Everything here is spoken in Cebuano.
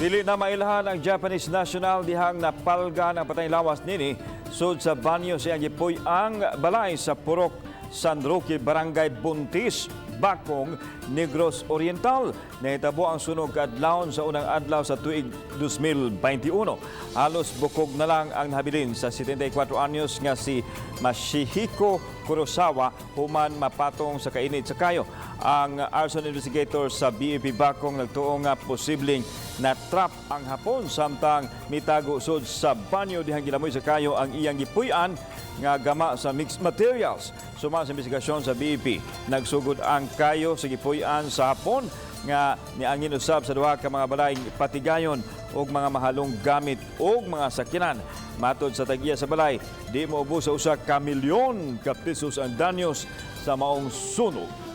Dili na mailhan ang Japanese national dihang napalga ng patay lawas nini sud sa banyo sa iyang gipuy-ang balay sa Purok San Roque, Barangay Buntis, Bacong, Negros Oriental. Nahitabo ang sunog kaadlawon sa unang adlaw sa tuig 2021. Halos bukog na lang ang nahabilin sa 74 anyos nga si Masahiko Kurosawa human mapatong sa kainit sa kayo. Ang arson investigator sa BFP Bacong nagtuo nga posibleng na-trap ang Hapon samtang mitago sud sa banyo dihang gilamoy sa kayo ang iyang gipuy-an nga gama sa mixed materials. Suma sa investigasyon sa BFP, nagsugod ang kayo sa gipuy-an sa Hapon nga niangin usab sa duha ka mga balay patigayon og mga mahalong gamit og mga sakyanan. Matod sa tag-iya sa balay, di moubos sa 1 ka milyon ka pesos ang danyos sa maong sunog.